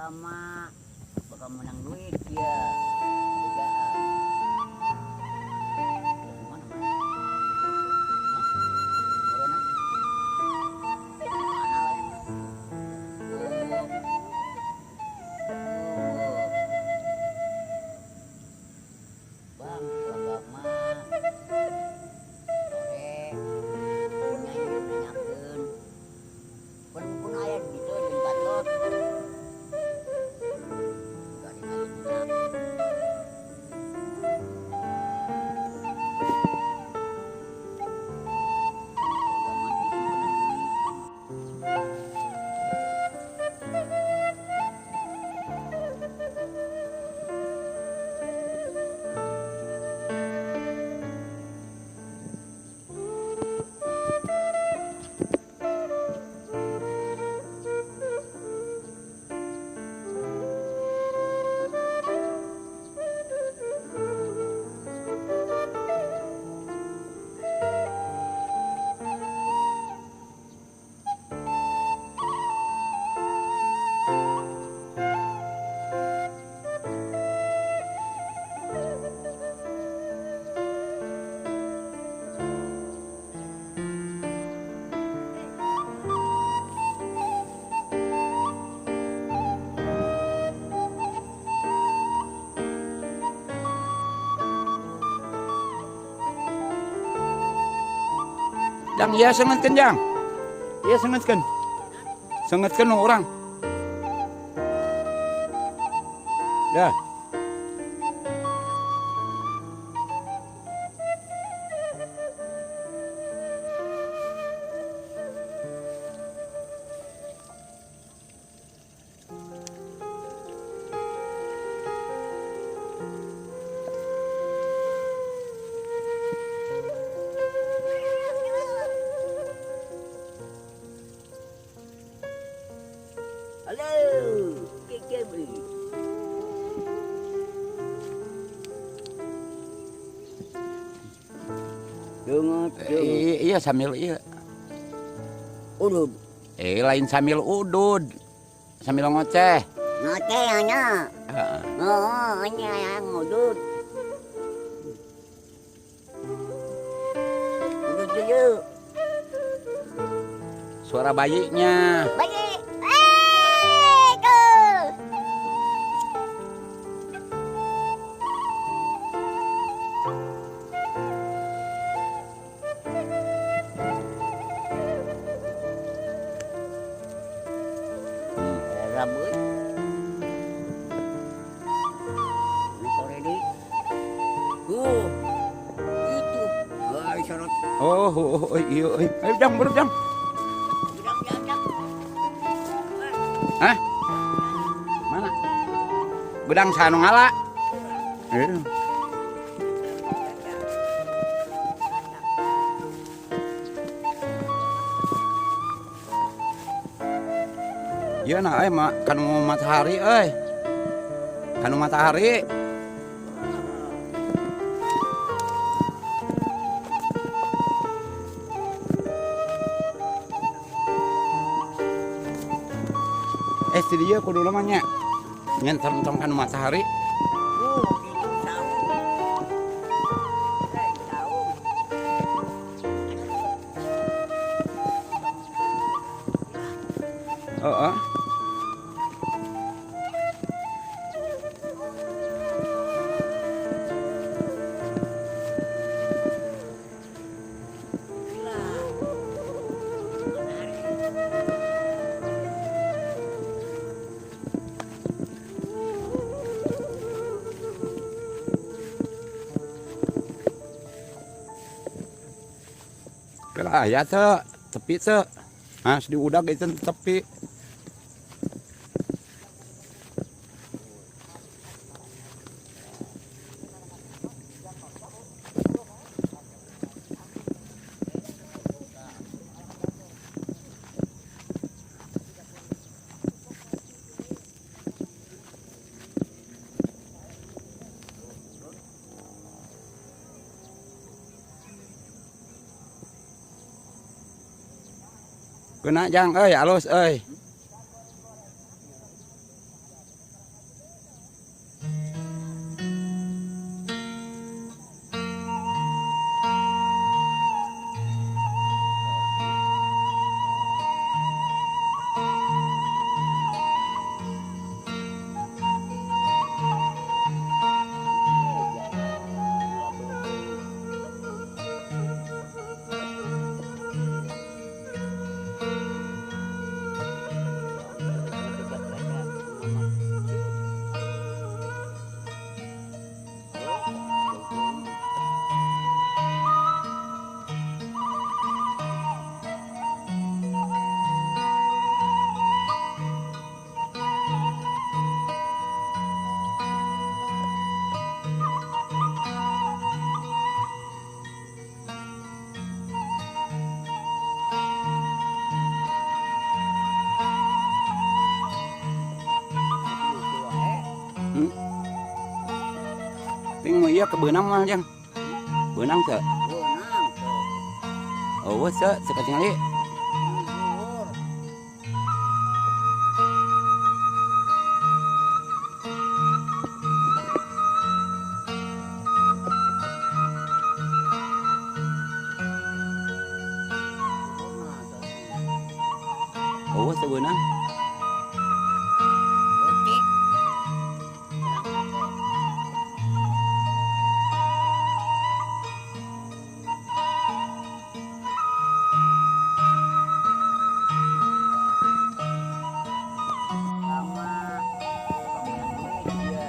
Lama bakal menang duit ya. Kerjaan. Mana mana? Hah? Corona? Mana lain? Oh. Oh. Bang, kalau mah sore nyai nanyakeun. Pun pun aya di ditu jeung Gatot. Udah dinanya. Zaman itu menang duit. Jang, iya sengetkeun, Jang. Iya sengetkeun. Sengetkeun nu urang. Ya. Halo, KKB. Dengar, dengar. Iya sambil iya. Udud. Eh, lain sambil udud. Sambil ngoceh. Ngoceh nya. Heeh. Oh, nya yang udud. Udud dulu. Suara bayinya. Bayi. Eh, tuh. Rambut. Ini sore di. Itu. Ay, sorot. Oh, iya, iya. Ayo, Jang, buru, Jang. Jang, jang, jang. Hah? Mana? Bedang sanu ngala. Eh. Iya nah, ma kanu matahari euy. Kanu matahari. Eh, si dia kudu lamanya. Nyen tong kanu matahari. Gitu saung. Eh, saung. Heeh. Kela aya teu, tepi teu. Ah, diudag itu tepi. Kena jang euy, alus euy. Ting mah ieu kebeunang mah jang. Beunang teu? Beunang tuh. Eueuh teu sakatingali. Luhur. Eueuh teu beunang. Leutik. Sama dia.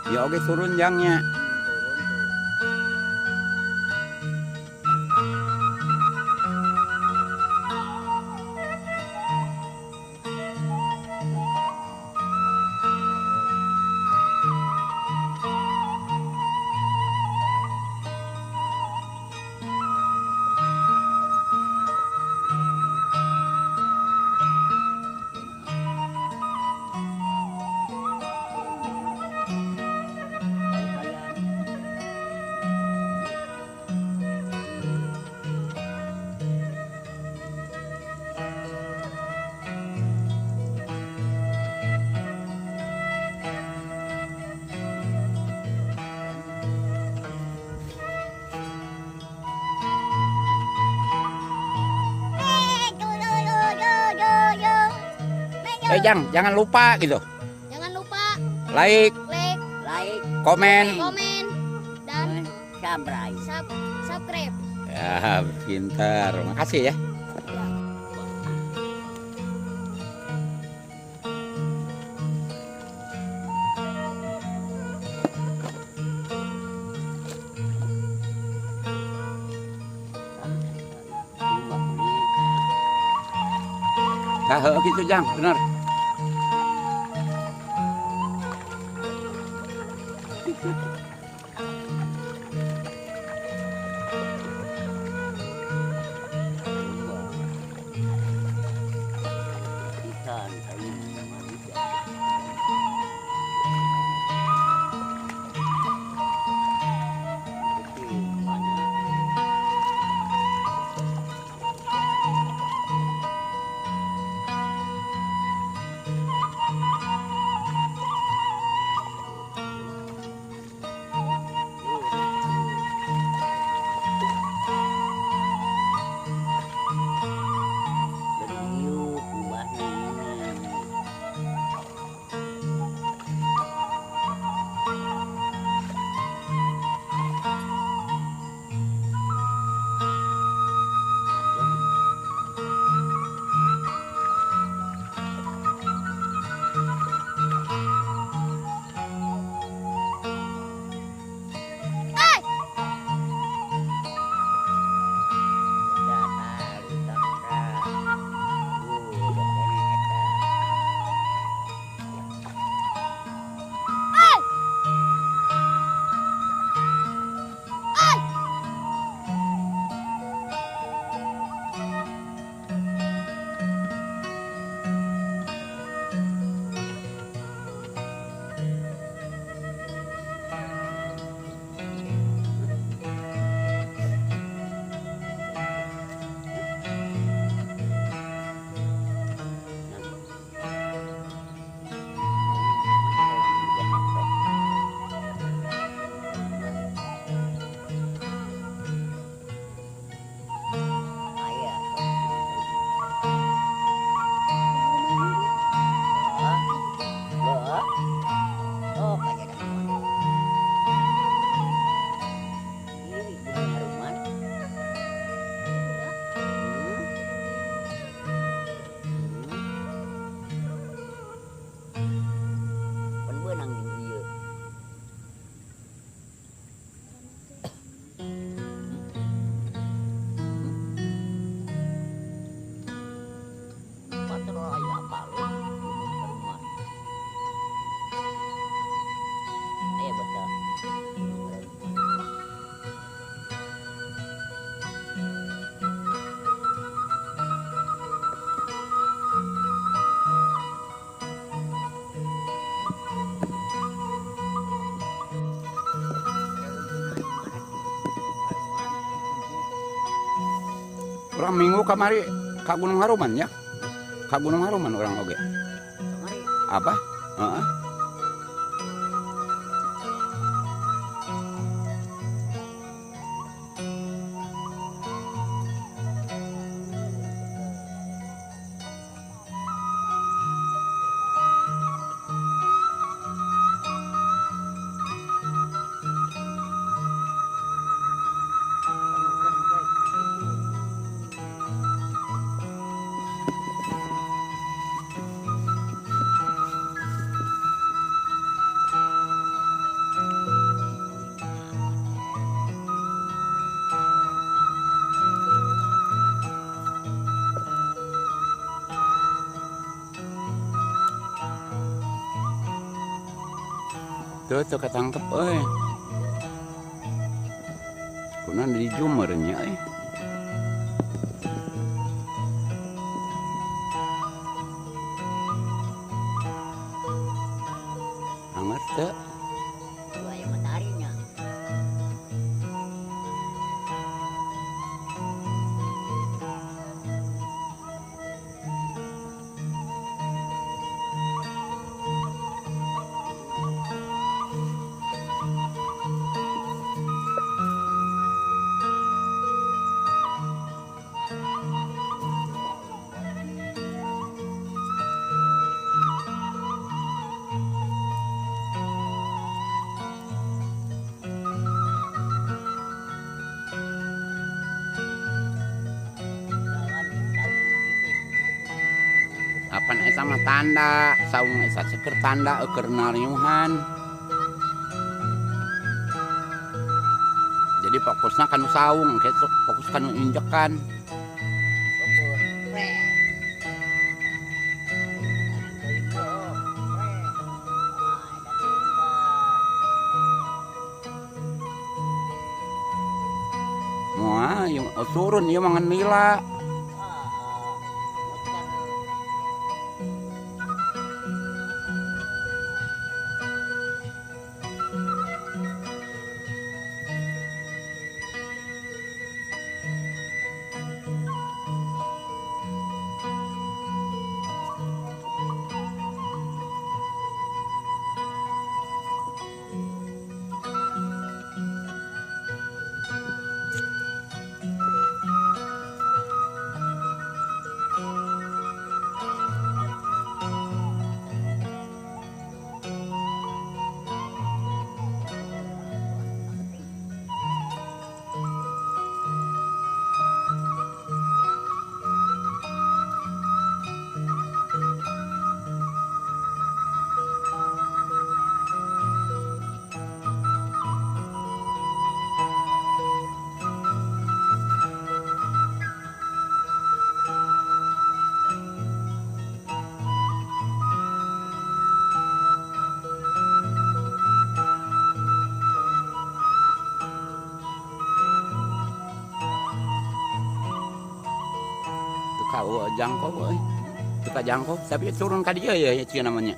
Ya oke turun jangnya. Jang, jangan lupa gitu. Jangan lupa like, like, komen, dan subscribe. Ya, pintar. Makasih ya. Nah, gitu Jang, benar. Urang minggu kamari ka Gunung Haruman ya. Ka Gunung Haruman urang oge. Kamari. Apa? Heeh. Tuh, tuh ketangkep euy. Kunan di jumernya euy. Anger teu. Aya mataharinya. Apan eta mah tanda, saung eta seker tanda keur nariuhan. Jadi fokusna kanu saung, kitu fokus kanu injekan. Moal ieu turun ieu mah ngan lila. Kau jangkau euy. Teu jangkau tapi turun ka dieu ya cia namanya.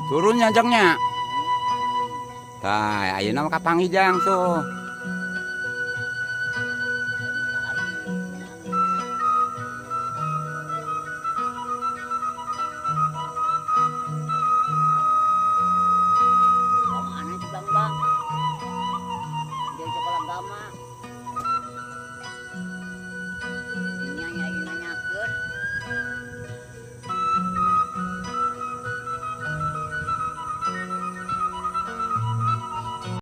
Turunnya jangnya. Tah, ayeuna mah kapanggih jang tuh.